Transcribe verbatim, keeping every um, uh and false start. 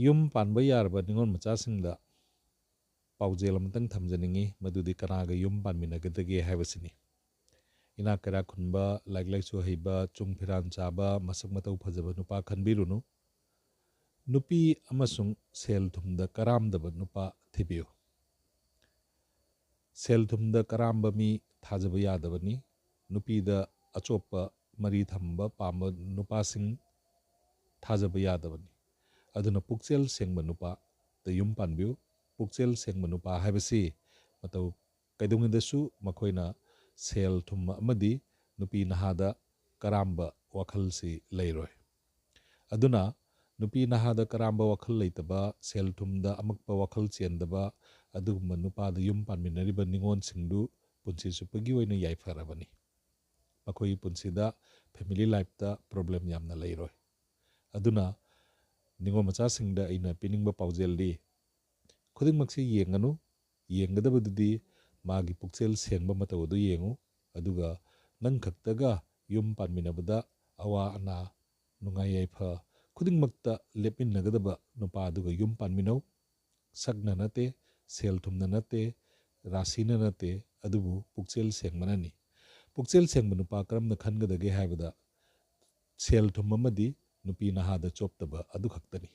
ꯌꯨꯝ ꯄꯥꯟꯕ ꯌꯥꯔꯕ ꯅꯤꯉꯣꯜ ꯃꯆꯥꯁꯤꯡꯗ ꯄꯥꯎꯖꯦꯜ ꯑꯃꯇꯪ ꯊꯝꯖꯅꯤꯡꯏ, ꯃꯗꯨꯗꯤ ꯀꯅꯥꯒ ꯌꯨꯝ ꯄꯥꯟꯃꯤꯟꯅꯒꯗꯒꯦ ꯍꯥꯏꯕꯁꯤꯅꯤ꯫ ꯏꯅꯥꯛ ꯀꯩꯔꯥꯛ ꯈꯨꯟꯕ, ꯂꯥꯏꯔꯤꯛ ꯂꯥꯏꯁꯨ ꯍꯩꯕ, ꯆꯨꯡ ꯐꯤꯔꯥꯟ ꯆꯥꯕ, ꯃꯁꯛ ꯃꯇꯧ ꯐꯖꯕ ꯅꯨꯄꯥ ꯈꯟꯕꯤꯔꯨꯅꯨ꯫ ꯅꯨꯄꯤ ꯑꯃꯁꯨꯡ ꯁꯦꯜ ꯊꯨꯝꯗ ꯀꯔꯥꯝꯗꯕ ꯅꯨꯄꯥ ꯊꯤꯕꯤꯌꯨ꯫ ꯁꯦꯜ ꯊꯨꯝꯗ ꯀꯔꯥꯝꯕ ꯃꯤ ꯊꯥꯖꯕ ꯌꯥꯗꯕꯅꯤ꯫ ꯅꯨꯄꯤꯗ ꯑꯆꯣꯞꯄ ꯃꯔꯤ ꯊꯝꯕ ꯄꯥꯝꯕ ꯅꯨꯄꯥꯁꯤꯡ ꯊꯥꯖꯕ ꯌꯥꯗꯕꯅꯤ꯫ ꯑꯗꯨꯅ ꯄꯨꯛꯆꯦꯜ ꯁꯦꯡꯕ ꯅꯨꯄꯥꯗ ꯌꯨꯝ ꯄꯥꯟꯕꯤꯌꯨ꯫ ꯄꯨꯛꯆꯦꯜ ꯁꯦꯡꯕ ꯅꯨꯄꯥ ꯍꯥꯏꯕꯁꯤ ꯃꯇꯧ ꯀꯩꯗꯧꯉꯩꯗꯁꯨ ꯃꯈꯣꯏꯅ ꯁꯦꯜ ꯊꯨꯝ ꯑꯃꯗꯤ ꯅꯨꯄꯤ ꯅꯍꯥꯗ ꯀꯔꯥꯝꯕ ꯋꯥꯈꯜꯁꯤ ꯂꯩꯔꯣꯏ꯫ ꯑꯗꯨꯅ ꯅꯨꯄꯤ ꯅꯍꯥꯗ ꯀꯔꯥꯝꯕ ꯋꯥꯈꯜ ꯂꯩꯇꯕ, ꯁꯦꯜ ꯊꯨꯝꯗ ꯑꯃꯛꯄ ꯋꯥꯈꯜ ꯆꯦꯟꯗꯕ ꯑꯗꯨꯒꯨꯝꯕ ꯅꯨꯄꯥꯗ ꯌꯨꯝ ꯄꯥꯟꯃꯤꯟꯅꯔꯤꯕ ꯅꯤꯉꯣꯜꯁꯤꯡꯗꯨ ꯄꯨꯟꯁꯤ ꯆꯨꯞꯄꯒꯤ ꯑꯣꯏꯅ ꯌꯥꯏꯐꯔꯕꯅꯤ꯫ ꯃꯈꯣꯏꯒꯤ ꯄꯨꯟꯁꯤꯗ family lifeꯇ problem ꯌꯥꯝꯅ ꯂꯩꯔꯣꯏ꯫ ꯑꯗꯨꯅ ꯅꯤꯉꯣꯜ ꯃꯆꯥꯁꯤꯡꯗ ꯑꯩꯅ ꯄꯤꯅꯤꯡꯕ ꯄꯥꯎꯖꯦꯜꯗꯤ, ꯈꯨꯗꯤꯡꯃꯛꯁꯤ ꯌꯦꯡꯒꯅꯨ, ꯌꯦꯡꯒꯗꯕꯗꯨꯗꯤ ꯃꯥꯒꯤ ꯄꯨꯛꯆꯦꯜ ꯁꯦꯡꯕ ꯃꯇꯧ ꯑꯗꯨ ꯌꯦꯡꯉꯨ, ꯑꯗꯨꯒ ꯅꯪ ꯈꯛꯇꯒ ꯌꯨꯝ ꯄꯥꯟꯃꯤꯟꯅꯕꯗ ꯑꯋꯥ ꯑꯅꯥ, ꯅꯨꯡꯉꯥꯏ ꯌꯥꯏꯐ ꯈꯨꯗꯤꯡꯃꯛꯇ ꯂꯦꯞꯃꯤꯟꯅꯒꯗꯕ ꯅꯨꯄꯥ ꯑꯗꯨꯒ ꯌꯨꯝ ꯄꯥꯟꯃꯤꯟꯅꯧ꯫ ꯁꯛꯅ ꯅꯠꯇꯦ, ꯁꯦꯜ ꯊꯨꯝꯅ ꯅꯠꯇꯦ, ꯔꯥꯁꯤꯅ ꯅꯠꯇꯦ, ꯑꯗꯨꯕꯨ ꯄꯨꯛꯆꯦꯜ ꯁꯦꯡꯕꯅꯅꯤ꯫ ꯄꯨꯛꯆꯦꯜ ꯁꯦꯡꯕ ꯅꯨꯄꯥ ꯀꯔꯝꯅ ꯈꯟꯒꯗꯒꯦ ꯍꯥꯏꯕꯗ, ꯁꯦꯜ ꯊꯨꯝ ꯑꯃꯗꯤ ꯅꯨꯄꯤ ꯅꯍꯥꯗ ꯆꯣꯞꯇꯕ ꯑꯗꯨ ꯈꯛꯇꯅꯤ꯫